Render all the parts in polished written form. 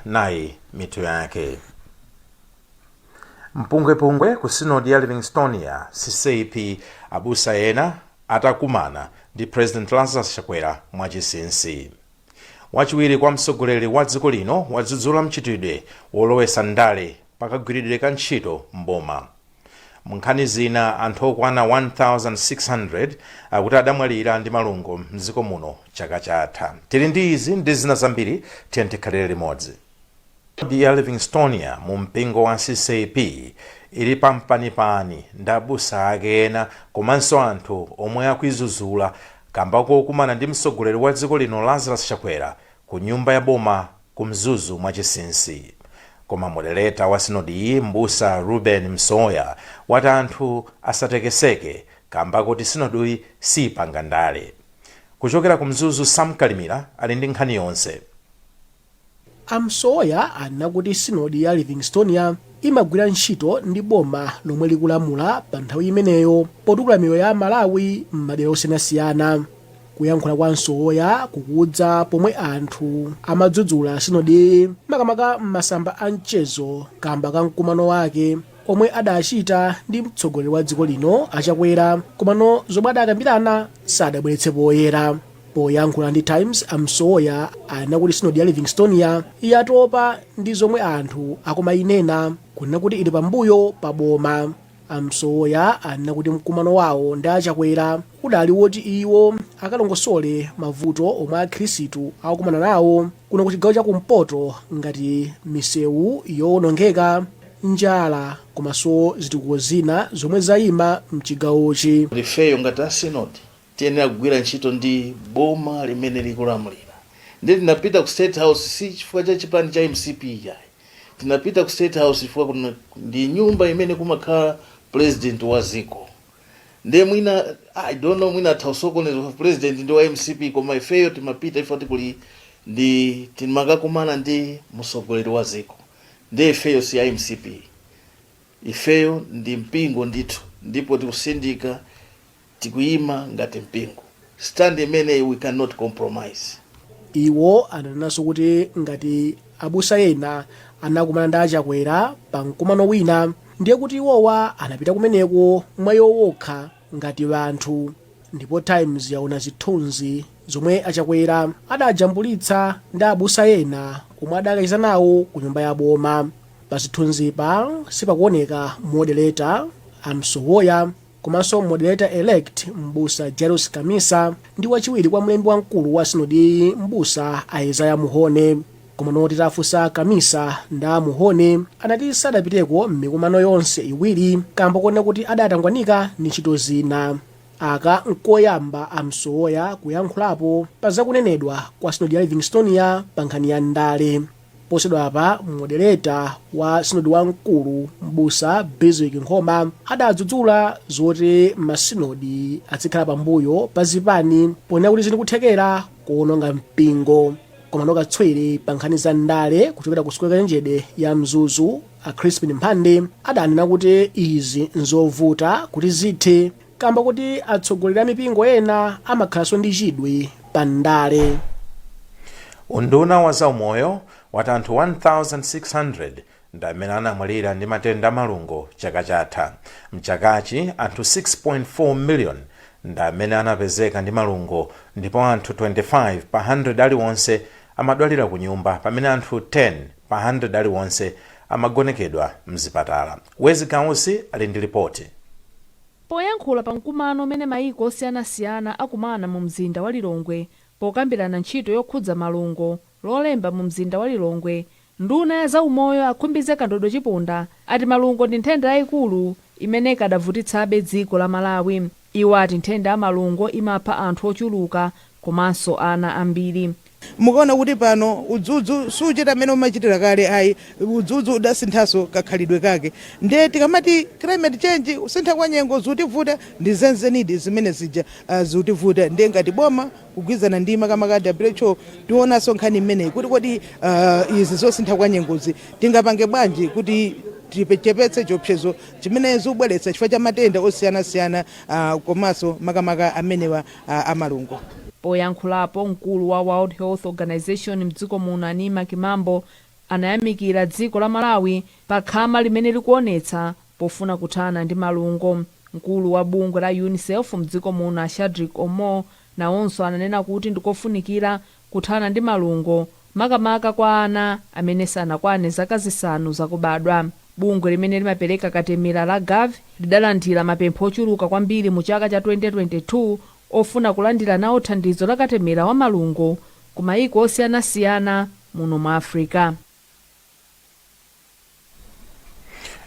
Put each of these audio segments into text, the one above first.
Nayi mitu yake. Mpungwepungwe ku Sinodi ya Livingstonia CCAP, abusa ena atakumana ndi President Lazarus Chakwera mwachinsinsi. Wachiwiri kwa mtsogoleri wa dziko lino wadzudzula mchitidwe wolowetsa ndale pakagwiridwe ka ntchito mboma. Munkhani zina, anthu okwana 1600 akuti adamwalira ndi malungo mdziko muno chaka chatha. Tili ndi izi ndi zina zambiri, tiye tikhalire limodzi. Ya Livingstonia mu mpingo wa CCAP ili pampanipani ndi abusa ake ena komanso anthu omwe akuidzudzula kamba kokumana ndi mtsogoleri wa dziko lino Lazarus Chakwera ku nyumba ya boma ku Mzuzu mwachinsinsi. Koma moderator wa sinodiyi, Mbusa Ruben Msoya, wati anthu asatekeseke kamba kuti sinodiyi sipanga ndale. Kuchokera ku Mzuzu, Sam Kalimira ali ndi nkhani yonse. Amsoya anena kuti Sinodi ya Livingstonia imagwira ntchito ndi boma lomwe likulamula pa nthawi imeneyo potukula miyoyo ya Malawi m'madera osiyanasiyana. Kuyankhula kwa Msoya kukudza pomwe anthu amadzudzula sinodi, makamaka m'masamba a mchezo, kamba ka mkumano wake omwe adachita ndi mtsogoleri wa dziko lino Achakwera, komano zomwe adakambirana sadabweretse poyera. Poyankhula ndi Times, Amsoya anena kuti Sinodi ya Livingstonia yatopa ndi zomwe anthu akumayinena kunena kuti ili pambuyo pa boma. Amsoya anena kuti mkumano wawo ndi Achakwera udali woti iwo akalongosole mavuto omwe Akhristu akukumana nawo kuno ku chigawo chakumpoto, ngati misewu yowonongeka, njala komanso zitukuko zina zomwe zayima mchigawochi. Ifeyo ngati a sinodi tiyenera kugwira ntchito ndi boma limene likulamulira. Ndi tinapita ku State House si chifukwa cha chipani cha MCP yayi. Tinapita ku State House chifukwa kuna ndi nyumba imene kumakhala president wa ziko. Ndiye mwina, I don't know, mwina atha kusokoneza president ndi wa MCP, koma ifeyo timapita ife kuli ndi timakakumana ndi mtsogoleri wa ziko. Ndiye ifeyo si a MCP, ifeyo ndi mpingo ndithu, ndipo tikusindika, tikuyima ngati mpingo. Stand imene we cannot compromise. Iwo ananenanso kuti ngati abusa ena anakumana ndi Achakwera pa mkumano wina, ndiye kuti iwowa anapita kumeneko mwayo wokha ngati anthu. Ndipo Times yaona zithunzi zomwe Achakwera adajambulitsa ndi abusa ena omwe adakacheza nawo ku nyumba ya boma. Pa zithunzipa sipakuoneka moderator Amsowoya komanso moderator elect Mbusa Jairus Kamisa ndi wachiwiri kwa mlembi wamkulu wa sinodi, Mbusa Isaiah Muhone. Koma noti tafunsa Kamisa ndi Muhone, anati sadapiteko m'mikumano yonse iwiri kamba kuona kuti adatangwanika ndi ntchito zina. Aka nkoyamba Amsowoya kuyankhulapo pa zakunenedwa kwa Sinodi ya Livingstonia pa nkhani ya ndale. Posachedwapa moderator wa sinodi wamkulu, Mbusa Bizwick Nkhoma, adadzudzula zoti masinodi azikhala pambuyo pa zipani, ponena kuti zikuthekera kuwononga mpingo. Komano katswiri pa nkhani za ndale kuchokera ku sukulu ya ya Mzuzu, a Crispin Mphande, adanena kuti izi nzovuta kuti zithe kamba kuti atsogoleri a mipingo ena amakhalanso ndi chidwi pa ndale. Unduna wa zaumoyo wati anthu 1600 ndi amene anamwalira ndi matenda amalungo chaka chatha. Mchakachi anthu 6.4 million ndi amene anapezeka ndi malungo, ndipo anthu 25 pa 100 aliwonse amadwalira ku nyumba, pamene anthu 10 pa 100 aliwonse amagonekedwa mzipatala. Wezi Gausi ali ndi ripoti. Poyankhula pa mkumano umene mayiko osiyanasiyana akumana mu mzinda wa Lilongwe pokambirana ntchito yokhudza malungo, Lolemba mu mzinda wa Lilongwe, nduna ya zaumoyo a Khumbize Kandodo Chiponda ati malungo ndi nthenda yayikulu imene ikadavutitsabe dziko la Malawi. Iwo ati nthenda ya malungo imapha anthu ochuluka komanso ana ambiri. Mukaona kuti pano udzudzu suchita mmene umachitira kale ayi. Udzudzu udasinthanso kakhalidwe kake. Ndiye tikamati climate change, kusintha kwa nyengo, zikutivuta, ndi zenzenidi zimene zija zikutivuta. Ndiye ngati boma kugwirizana ndi makamaka WHO tionanso nkhani imeneyi kuti kodi izi zosintha kwa nyengozi tingapange bwanji kuti tichepetse chiopsezo chimene zikubweretsa chifukwa cha matenda osiyanasiyana, komanso makamaka amenewa amalungo. Poyankhulapo, mkulu wa World Health Organization mdziko muno, Anima Kimambo, Anayamikira dziko la Malawi pa khama limene likuonetsa pofuna kuthana ndi malungo. Mkulu wa bungwe la UNICEF mdziko muno, a Shadric Omo, nawonso ananena kuti ndikofunikira kuthana ndi malungo, makamaka kwa ana amene sanakwane zaka 5 zakubadwa. Bungwe limene limapereka katemera la Gavi lidalandira mapempho ochuluka kwambiri mu chaka cha 2022 ofuna kulandira nawo thandizo la katemera wa malungo ku mayiko osiyanasiyana muno mu Africa.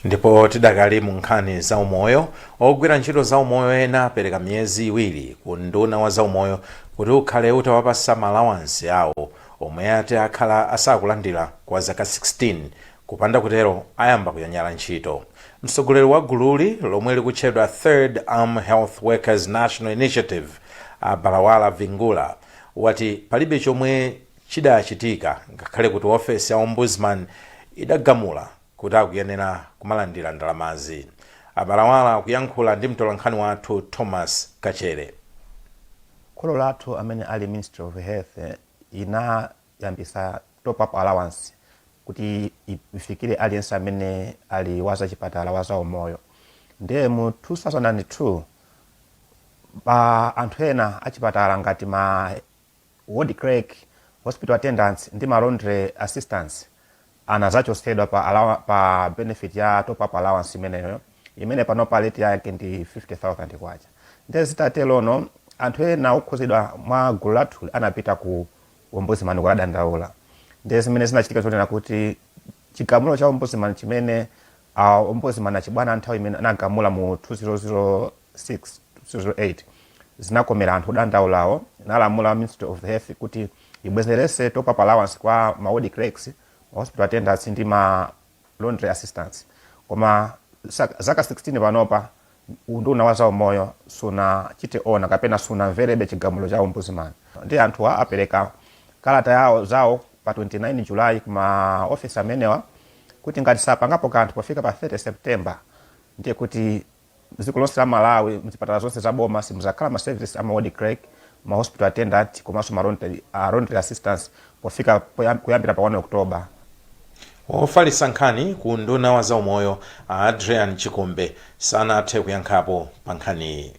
Ndipo tidakali mu nkhani za umoyo, ogwira ntchito za umoyo ena apereka miyezi 2 ku unduna wa zaumoyo kuti ukhale utawapasa malawansi awo omwe ati akhala asakulandira kwa zaka 16. Kupanda kutero, ayamba kunyanyala ntchito. Mtsogoleri wa gululi, lomwe likutchedwa Third Arm Health Workers National Initiative, a Balawala Vingula, wati palibe chomwe chidachitika ngakhale kuti ofesi ya Ombudsman idagamula kuti akuyenera kumalandira ndalamazi. A Balawala akuyankhula ndi mtolankhani wathu Thomas Kachere. Kholo lathu amene ali Ministry of Health inayambisa top up allowance kuti ifikire aliyense amene ali wa zachipatala, wa zaumoyo. Ndiye mu 2002 pa anthu ena achipatala ngati ma ward clerk, hospital attendants ndi ma laundry assistants anazachotsedwa pa benefit ya top up allowance imeneyo, imene panopa rate yake ndi 50,000 kwacha. Ndiye zitaterono, anthu ena okhuzidwa mwa gulu lathu anapita ku Ombudsman kukadandaula. Ndiye zimene zinachitika zonena kuti chigamulo cha Ombudsman chimene Ombudsman achibwana nthawi imene anagamula mu 2006 2008 zinakomera anthu odandaulawo, nalamula Ministry of Health kuti ibwezerese top up allowance kwa ma ward clerks, ma hospital attendants ndi ma laundry assistants. Koma zaka 16 panopa unduna wa zaumoyo sunachite honour kapena sunamverebe chigamulo cha Ombudsman. Ndi anthuwa apereka kalata yawo zawo pa 29 July kuma ofisi amenewa kuti ngati sapangapo kanthu pofika pa 30 September, ndiye kuti dziko lonse la Malawi, mzipatala zonse za boma, simuzakhala ma services ama ward clerk, ma hospital attendant komanso ma laundry assistants pofika kuyambira pa 1 October. Wofalitsa nkhani ku unduna wa zaumoyo, a Adrian Chikumbe, sanathe kuyankhapo pa nkhaniyi.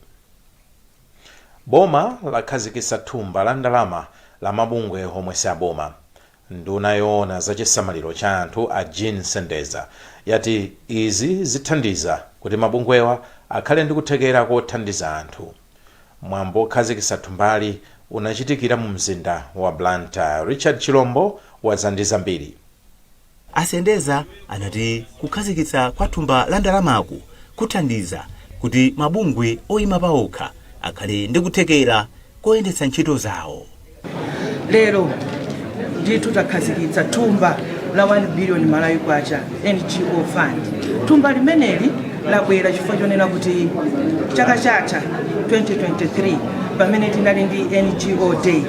Boma lakhazikitsa thumba la ndalama la mabungwe omwe si aboma. Nduna yoona za chisamaliro cha anthu, a Jean Sendeza, yati izi zithandiza kuti mabungwewa akhale ndi kuthekera kothandiza anthu. Mwambo okhazikitsa thumbali unachitikira mu mzinda wa Blantyre. Richard Chilombo wadza ndi zambiri. A Sendeza anati kukhazikitsa kwa thumba la ndalamaku kuthandiza kuti mabungwe oyima paokha akhale ndi kuthekera koyendetsa ntchito zawo. Lero ndithu takhazikitsa thumba la 1 billion Malawi kwacha NGO fund. Thumba limeneli labwera chifukwa chonena kuti chaka chatha 2023, pamene tinali ndi NGO Day,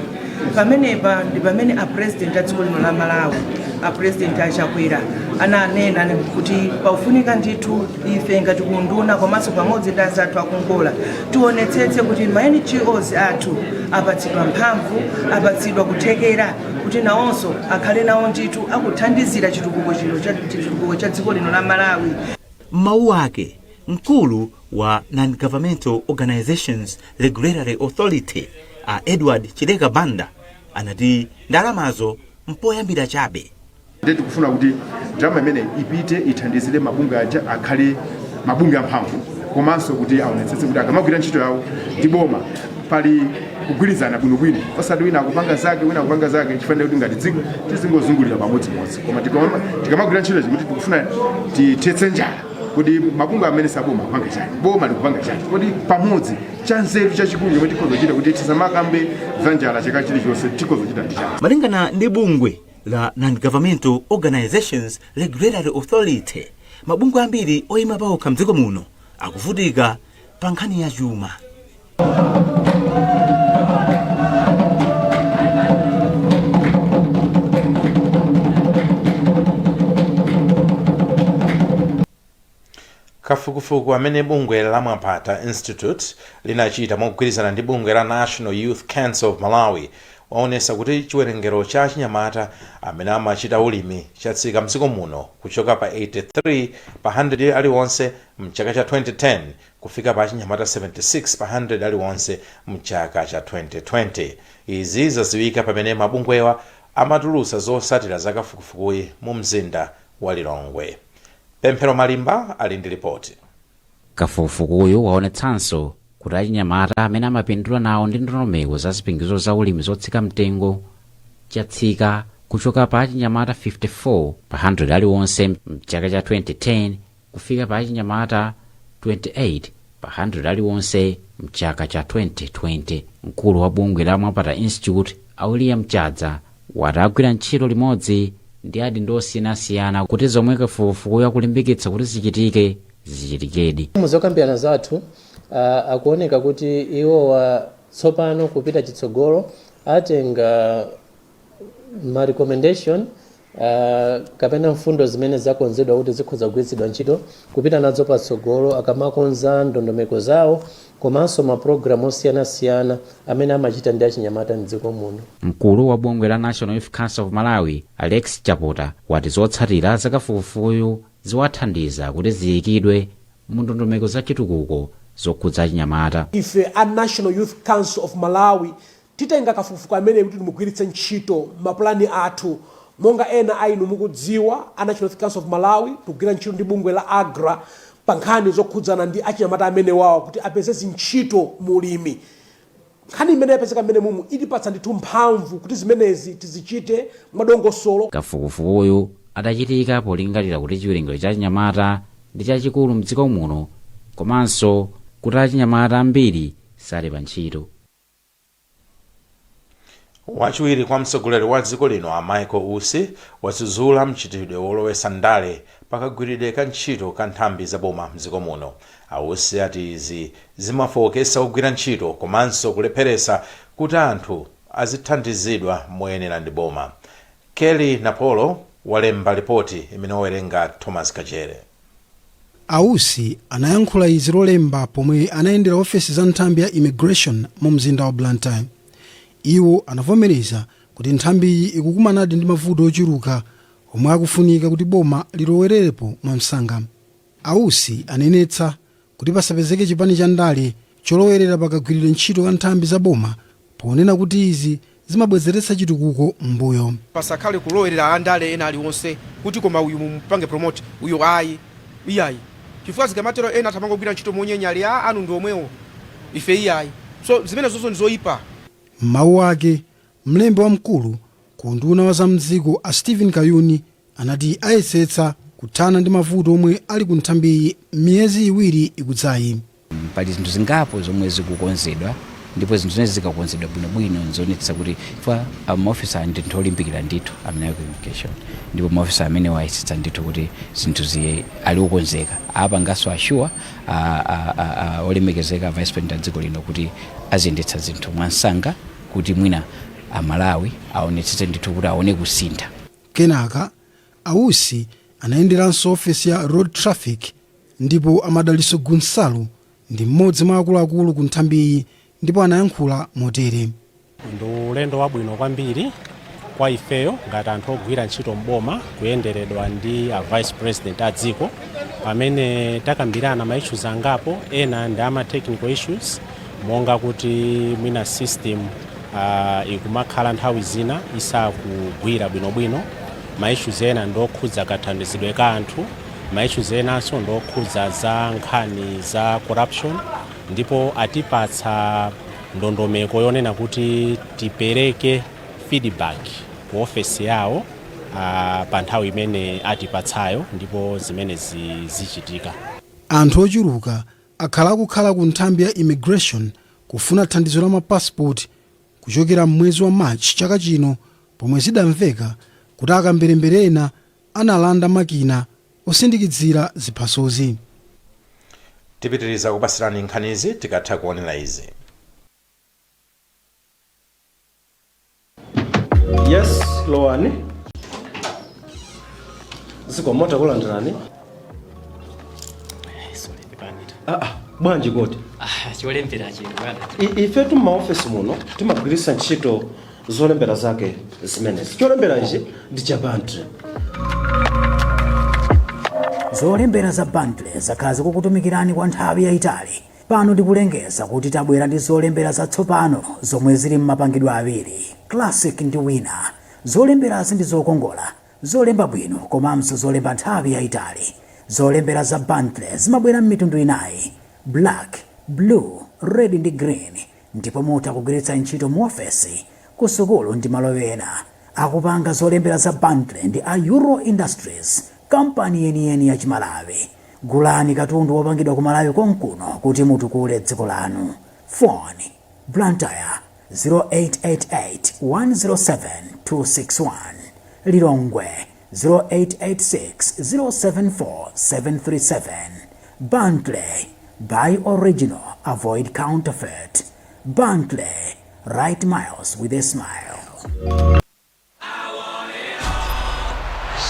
pamenepa ndi pamene a President a dziko lino la Malawi, a President a Chakwera, ananena kuti pafunika ndithu ife ngati kunduna komanso pamodzi ndi anzathu akungola tionetsetse kuti ma NGOs athu apatsidwa mphamvu, apatsidwa kuthekera kuti nawonso akhale nawo ndithu akuthandizira chitukuko chino cha chitukuko cha dziko lino la Malawi. M'mawu ake, mkulu wa Non-Governmental Organizations Regulatory Authority, a Edward Chileka Banda, anati ndalamazo mpoyambira chabe. Ndiye tikufuna kuti ndalama imene ipite ithandizire mabungwe aja akhale mabungwe amphamvu, komanso kuti aonetsetse kuti akamagwira ntchito yawo ndi boma pali kugwirizana bwinobwino, osati wina akupanga zake, wina akupanga zake, chifukwa kuti ngati dziko tizingozungulira pamodzimodzi. Koma tikamagwira ntchito kuti tikufuna tithetse njala, kuti mabungwe amene saboma akupanga chani, boma likupanga chani, kodi pamodzi chanzeru chachikulu chomwe tikhoza kuchita kuti tisamakambe za njala chaka chilichonse tikhoza kuchita ndi chani? Malingana ndi bungwe la Non-Governmental Organizations Regulatory Authority, mabungwe ambiri oyima paokha mdziko muno akuvutika pa nkhani ya chuma. Kafukufuku amene bungwe la Mwapata Institute linachita mogwirizana ndi bungwe la National Youth Council of Malawi Waonesa kuti chiwerengero cha achinyamata amene amachita ulimi chatsika mdziko muno kuchoka pa 83 pa 100 aliwonse mchaka cha 2010 kufika pa achinyamata 76 pa 100 aliwonse mchaka cha 2020. Izi zaziwika pamene mabungwewa amatulutsa zotsatira za kafukufukuyi mu mzinda wa Lilongwe. Pemphero Malimba ali ndi ripoti. Kafukufukuyu waonetsanso kuti achinyamata amene amapindula nawo ndi ndondomeko za zipangizo za ulimi zotsika mtengo chatsika kuchoka pa achinyamata 54 pa 100 aliwonse mchaka cha 2010 kufika pa achinyamata 28 pa 100 aliwonse mchaka cha 2020. Mkulu wa bungwe la Mwapata Institute, a William Chadza, wati agwira ntchito limodzi ndi adindo osiyanasiyana kuti zomwe kafukufukuyu akulimbikitsa kuti zichitike zichitikedi. Muzokambirana zathu, akuoneka kuti iwowa tsopano kupita chitsogolo atenga ma recommendation kapena mfundo zimene zakonzedwa kuti zikhoza kugwiritsidwa ntchito kupita nazo patsogolo akamakonza ndondomeko zawo komanso mapulogalamu osiyanasiyana amene amachita ndi achinyamata mdziko muno. Mkulu wa bungwe la National Youth Council of Malawi, Alex Chapota, wati zotsatira zakafukufukuyu ziwathandiza kuti ziyikidwe mu ndondomeko za chitukuko zokhudza achinyamata. Ife a National Youth Council of Malawi titenga kafukufuku amene kuti timugwiritse ntchito mapulani athu. Monga ena a inu mukudziwa, a National Youth Council of Malawi tikugwira ntchito ndi bungwe la AGRA pa nkhani zokhudzana ndi achinyamata amene wawa kuti apeze zintchito mulimi. Nkhani imene yapezeka mmene mumu itipatsa ndithu mphamvu kuti zimenezi tizichite mwadongosolo. Kafukufukuyu adachitika polingalira kuti chiwerengero cha achinyamata ndi chachikulu mdziko muno komanso kuti achinyamata ambiri sali pa ntchito. Wachiwiri kwa mtsogoleri wa dziko lino, a Michael Usi, wadzudzula mchitidwe wolowetsa ndale pakagwiridwe ka ntchito ka nthambi zaboma mdziko muno. A Usi ati izi zimafowoketsa ogwira ntchito komanso kulepheretsa kuti anthu azithandizidwa moyenera ndi boma. Kelly Napolo walemba ripoti imene wawerenga Thomas Kachere. A Usi anayankhula izi Lolemba pomwe anayendera ofesi za nthambi ya Immigration mu mzinda wa Blantyre. Iwo anavomereza kuti nthambiyi ikukumanadi ndi mavuto ochuluka omwe akufunika kuti boma lilowererepo mwamsanga. A Usi anenetsa kuti pasapezeke chipani cha ndale cholowerera pakagwiridwe ntchito ka nthambi za boma, ponena kuti izi zimabwezeretsa chitukuko m'mbuyo. Pasakhale kulowerera andale ena aliwonse kuti koma uyu mumupange promote, uyu ayi, iyayi, chifukwa zikamatero ena athamangogwira ntchito monyenyali a anu ndi omwewo, ife iyayi. So zimene zonso ndi zoyipa. M'mawu ake, mlembi wamkulu ku unduna wa zamdziko, a Stephen Kayuni, anati ayesetsa kuthana ndi mavuto omwe ali ku nthambiyi miyezi 2 ikudzayi. Pali zinthu zingapo zomwe zikukonzedwa, ndipo zinthu zimene zikakonzedwa bwinobwino nzionetsa kuti fa maofisa ndi anthu olimbikira ndithu amene aku Immigration, ndipo maofisa amene wayesetsa ndithu kuti zinthu ziye ali okonzeka. Apanganso assure olemekezeka Vice President a dziko lino kuti aziyendetsa zinthu mwansanga kuti mwina Amalawi aonetsetse ndithu kuti aone kusintha. Kenaka a Usi anayenderanso ofesi ya Road Traffic, ndipo a Madaliso Gunsalu ndi mmodzi mwa akuluakulu ku nthambiyi ndipo anayankhula motere. Ndi ulendo wabwino kwambiri kwa ifeyo ngati anthu ogwira ntchito mboma kuyenderedwa ndi a Vice President a dziko, pamene takambirana ma issues angapo. Ena ndi ama technical issues, monga kuti mwina system ikumakhala nthawi zina isakugwira bwinobwino. Ma issues ena ndi okhudza kathandizidwe ka anthu. Ma issues enanso ndi okhudza za nkhani za corruption, ndipo atipatsa ndondomeko yonena kuti tipereke feedback ku ofesi yawo pa nthawi imene atipatsayo, ndipo zimene zichitika. Anthu ochuluka akhala akukhala ku nthambi ya Immigration kufuna thandizo la mapasipoti kuchokera m'mwezi wa March chaka chino, pomwe zidamveka kuti akamberembere ena analanda makina osindikizira ziphasozi. Tipitiriza kupasirani nkhanizi tikatha kuonera izi. Yes, lowani. Zikomo, takulandirani. Ah, ah, bwanji kodi? Cholembera chino, bwana. Ifetu m'maofesi muno timagwiritsa ntchito Zolembera zake zimenezi. Cholembera ichi ndi cha Bentley. Zolembera za Bentley zakhala zikukutumikirani kwa nthawi yayitali. Pano tikulengeza kuti tabwera ndi zolembera zatsopano zomwe zili m'mapangidwe awiri, Classic ndi Winner. Zolemberazi ndi zokongola, zolemba bwino komanso zolemba nthawi yayitali. Zolembera za Bentley zimabwera m'mitundu inayi, black, blue, red ndi green, ndipo mutha kugwiritsa ntchito mu ofesi, ku sukulu ndi malo ena. Akupanga zolembera za Bentley ndi a Euro Industries, kampani yeniyeni ya Chimalawi. Gulani katundu wopangidwa ku Malawi konkuno kuti mutukule dziko lanu. Phone: Blantyre 0888 107 261, Lilongwe 0886 074 737. Bentley, buy original, avoid counterfeit. Bentley, write miles with a smile.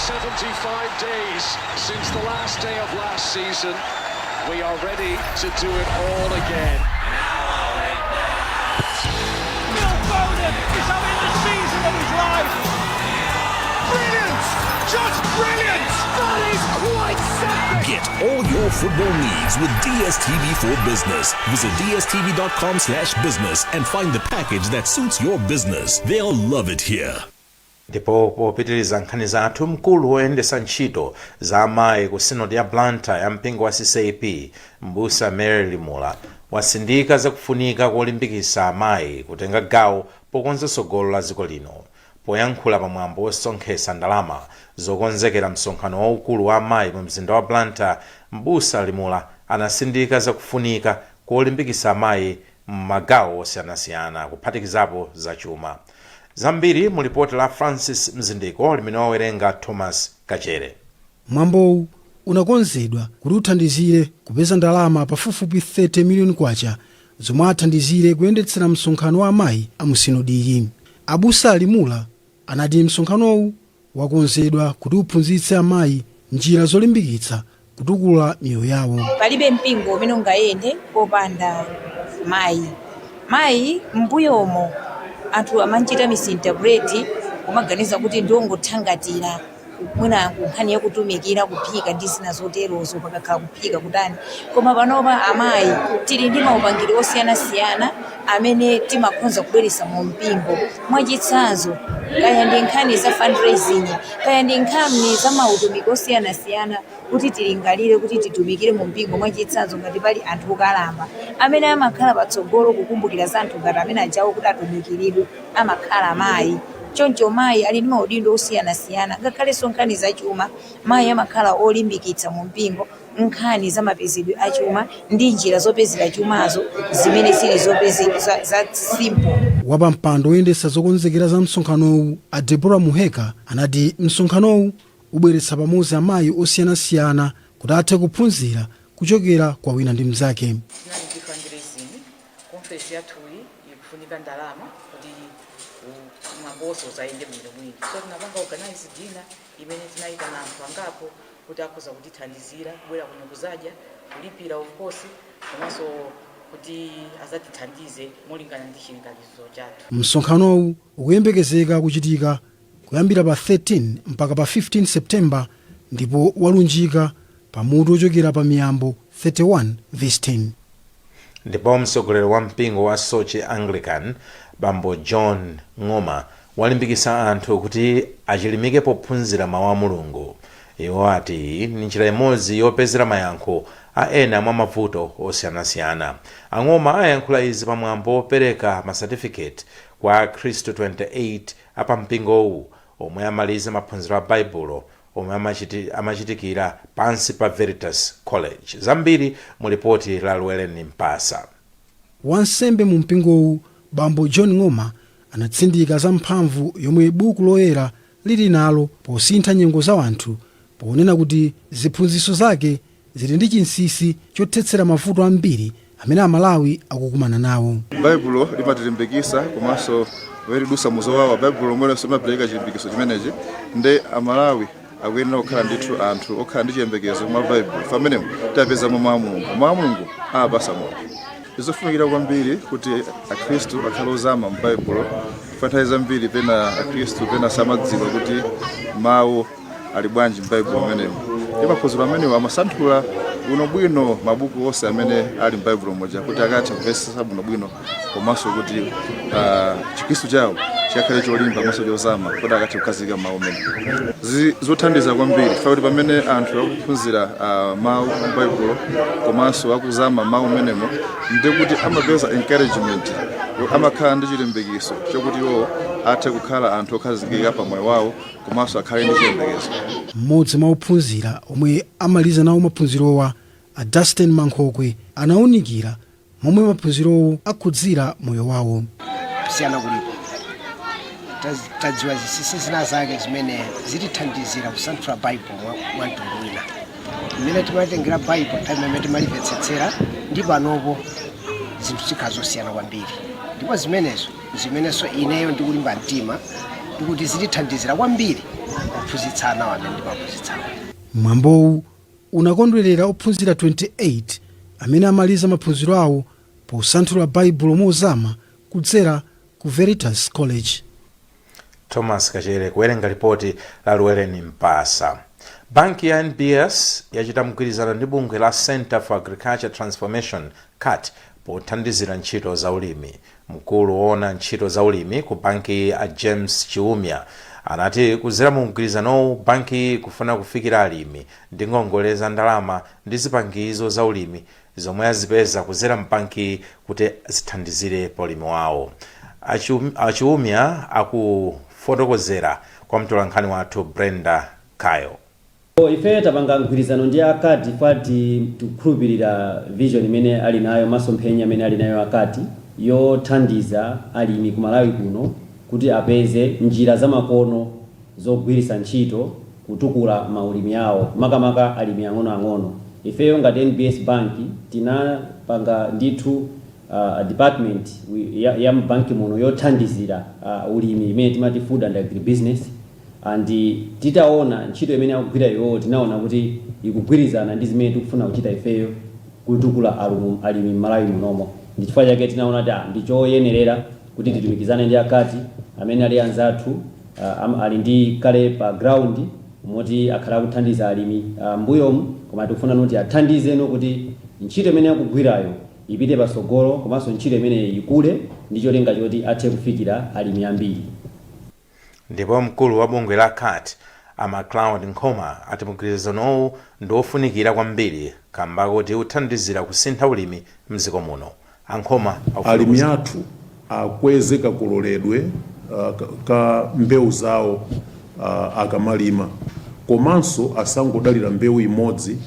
75 days since the last day of last season. We are ready to do it all again. Phil Foden is having the season of his life. Brilliant! Just brilliant! That is quite something! Get all your football needs with DSTV for Business. Visit dstv.com/business and find the package that suits your business. They'll love it here. Ndipo popitiriza nkhani zathu, mkulu woyendetsa ntchito za amayi ku Sinodi ya Blantyre ya mpingo wa CCAP, Mbusa Mary Limula, wasindika zakufunika kolimbikitsa amayi kutenga gawo pokonza tsogolo la dziko lino. Poyankhula pamwambo wosonkhetsa ndalama zokonzekera msonkhano waukulu wa amayi mu mzinda wa Blantyre, Mbusa Limula anasindika zakufunika kolimbikitsa amayi m'magawo osiyanasiyana, kuphatikizapo zachuma. Zambiri mu lipoti la Francis Mzindiko limene wawerenga Thomas Kachere. Mwambowu unakonzedwa kuti uthandizire kupeza ndalama pafupifupi 30 miliyoni kwacha zomwe athandizire kuyendetsera msonkhano wa amayi a musinodiyi. Abusa Alimula anati msonkhanowu wakonzedwa kuti uphunzitse amayi njira zolimbikitsa kutukula miyoyo yawo. Palibe mpingo umene ungayende popanda mayi. Mayi mbuyomo anthu amachita misinterpret, kumaganiza kuti ndiwongothangatira mwina nkhani yakutumikira, kuphika ndi zina zoterozo, pakakhala kuphika kutani. Koma panopa amayi tili ndi maupangiri osiyanasiyana amene timakhonza kubweretsa mu mpingo. Mwachitsanzo, kaya ndi nkhani za fundraising, kaya ndi nkhani za mautumiki osiyanasiyana kuti tilingalire kuti titumikire mu mpingo. Mwachitsanzo, ngati pali anthu okalamba, amene amakhala patsogolo kukumbukira za anthu ngati amene ajawo kuti atumikiridwe amakhala mayi. Choncho mayi ali ndi maudindo osiyanasiyana. Ngakhalenso nkhani zachuma, mayi amakhala olimbikitsa mu mpingo nkhani za mapezedwe achuma ndi njira zopezera chumazo zimene zili zopeze za simple. Wapampando woyendetsa zokonzekera za msonkhanowu, a Deborah Muheka, anati msonkhanowu ubweretsa pamodzi amayi osiyanasiyana kuti athe kuphunzira kuchokera kwa wina ndi mnzake. Tinali ndi fundraising conference yathuyi, ikufunika ndalama kuti mwamboso uzayende bwinobwino, so tinapanga organize dinner imene tinayitana anthu angapo kuti akhoza kutithandizira kubwera kuno kuzadya, kulipira of course, komanso kuti azatithandize molingana ndi chilinganizo chathu. Msonkhanowu ukuyembekezeka kuchitika kuyambira pa 13 mpaka pa 15 Septemba ndipo walunjika pamutu ochokera pa Miyambo 31 verse 10. Ndipo mtsogoleri wa mpingo wa Soche Anglican, Bambo John Ng'oma, walimbikitsa anthu kuti achilimike pophunzira mawu a Mulungu. Iwo ati ni njira imodzi yopezera mayankho a ena mwa mavuto osiyanasiyana. Ang'oma ayankhula izi pamwambo wopereka masatifiketi kwa akhristu 28 apampingowu omwe amaliza maphunziro a Baibulo omwe amachitikira pansi pa Veritas College. Zambiri mu lipoti la Lweleni Mpasa. Wansembe mu mpingowu, Bambo John Ng'oma, anatsindika za mphamvu yomwe buku loyera lili nalo posintha nyengo za anthu, ponena kuti ziphunzitso zake zili ndi chinsinsi chothetsera mavuto ambiri amene Amalawi akukumana nawo. Baibulo limatilimbikitsa, komanso pamene muzowawa, Baibulo lomwelenso limapereka chilimbikitso chimenechi. Nde Amalawi akuyenera kukhala ndithu anthu okhala ndi chiyembekezo mwa Baibulo. Pamenemo tapezamo mawu a Mulungu. Mawu a Mulungu amapasa moyo. Ndizofunikira kwambiri kuti Akhristu akhale ozama m'Baibulo. Nthawi zambiri pena Akhristu pena samadziwa kuti mawu ali bwanji m'Baibulo amenewo, ndi maphunziro amenewo amasanthula bwinobwino mabuku onse amene ali m'Baibulo muja kuti akathe kumvetsetsa bwinobwino, komanso kuti Chikhristu chawo chikakhale cholimba komanso chozama kuti akathe kukhazika mawu amene. Zothandiza kwambiri fa kuti pamene anthu akuphunzira mawu m'Baibulo komanso akuzama mawu amenemo, ndikuti amapeza encouragement, amakhala ndi chilimbikitso chokuti iwo athe kukhala anthu okhazikika pa moyo wawo komanso akhale ndi chiyembekezo. Mmodzi mwa ophunzira omwe amaliza nawo maphunzirowa, a Dustin Mankhokwe, anawunikira momwe maphunzirowo akhudzira moyo wawo. Kusiyana kulipo. Tadziwa zinsinsi zina zake zimene zitithandizira kusanthula Baibulo mwa mtundu wina. Mmene timatengera Baibulo nthawi imene timalimvetsetsera ndi panopo, zinthu zikhala zosiyana kwambiri, ndipo zimenezo zimenenso ineyo ndikulimba mtima ndikuti zitithandizira kwambiri kuphunzitsa anawo amene ndimaphunzitsawo. Mwambowu unakondwerera ophunzira 28 amene amaliza maphunziro awo posanthula Baibulo mozama kudzera ku Veritas College. Thomas Kachere kuwerenga ripoti la Lueleni Mpasa. Banki ya NBS yachita mgwirizano ndi bungwe la Center for Agriculture Transformation, CAT, pothandizira ntchito za ulimi. Mkulu woona ntchito za ulimi ku banki, a James Chiumia, anati kudzera mu mgwirizanowu banki ikufuna kufikira alimi ndi ngongole za ndalama ndi zipangizo za ulimi zomwe azipeza kudzera mbanki kuti zithandizire pa ulimi wawo. A Chiumia akufotokozera kwa mtolankhani wathu Brenda Kayo. Ife tapanga mgwirizano ndi a CAT poti tikukhulupirira vision imene ali nayo, masomphenya amene ali nayo a CAT yothandiza alimi ku Malawi kuno kuti apeze njira zamakono zogwiritsa ntchito kutukula maulimi awo, makamaka alimi ang'onoang'ono. Ifeyo ngati NBS Bank tinapanga ndithu department ya mbanki muno yothandizira ulimi imene timati food and agribusiness, and titaona ntchito imene akugwira iwowo, tinaona kuti ikugwirizana ndi zimene tikufuna kuchita ifeyo kutukula alimi m'Malawi munomo. Ndi chifukwa chake tinaona kuti ndi choyenerera kuti titumikizane ndi a CAT amene ali anzathu, ali ndi kale pa ground moti akhala akuthandiza alimi mbuyomu, koma tikufuna kuti athandizeno kuti ntchito imene akugwirayo ipite patsogolo komanso ntchito imene ikule ndi cholinga choti athe kufikira alimi ambiri. Ndipo mkulu wa bungwe la CAT, a Macloud Nkhoma, ati mgwirizanowu ndi wofunikira kwambiri kamba kuti uthandizira kusintha ulimi mdziko muno. A Nkhoma alimi athu akweze kakololedwe ka mbewu zawo akamalima, komanso asangodalira mbewu imodzi,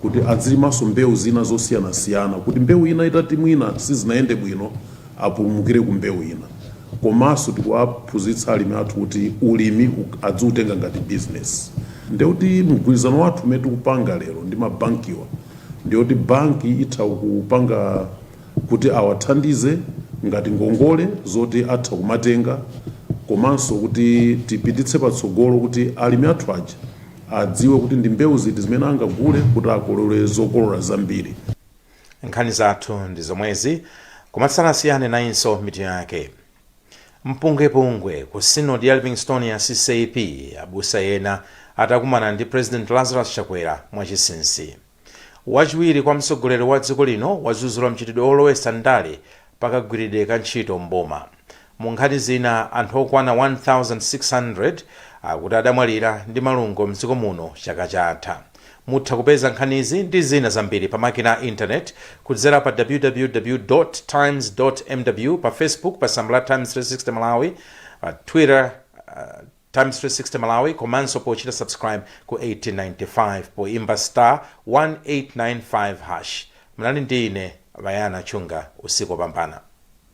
kuti adzilimanso mbewu zina zosiyanasiyana, kuti mbewu ina itati mwina sizinayende bwino, apulumukire ku mbewu ina. Komanso tikuwaphunzitsa alimi athu kuti ulimi adziutenga ngati business. Ndekuti mgwirizano wathu umene tikupanga lero ndi mabankiwa, ndiyoti banki itha kupanga kuti awathandize ngati ngongole zoti atha kumatenga, komanso kuti tipititse patsogolo kuti alimi athu aja adziwe kuti ndi mbewu ziti zimene angagule kuti akolole zokolola zambiri. Nkhani zathu ndi zomwezi, koma tisanasiyane, nayinso mitu yake. Mpungwepungwe ku Sinodi ya Livingstonia CCAP, abusa ena atakumana ndi President Lazarus Chakwera mwachinsinsi. Wachiwiri kwa mtsogoleri wa dziko lino wadzudzula mchitidwe olowetsa ndale pakagwiridwe ka ntchito mboma. Mu nkhani zina, anthu okwana 1600 akuti adamwalira ndi malungo mdziko muno chaka chatha. Mutha kupeza nkhanizi ndi zina zambiri pa makina a internet kudzera pa www times mw, pa Facebook pa tsamba la Times 360 Malawi, pa Twitter Times 360 Malawi, komanso pochita subscribe ku 1895 poimba *1895#. Mnali ndi ine Bayana Chunga. Usiku wopambana.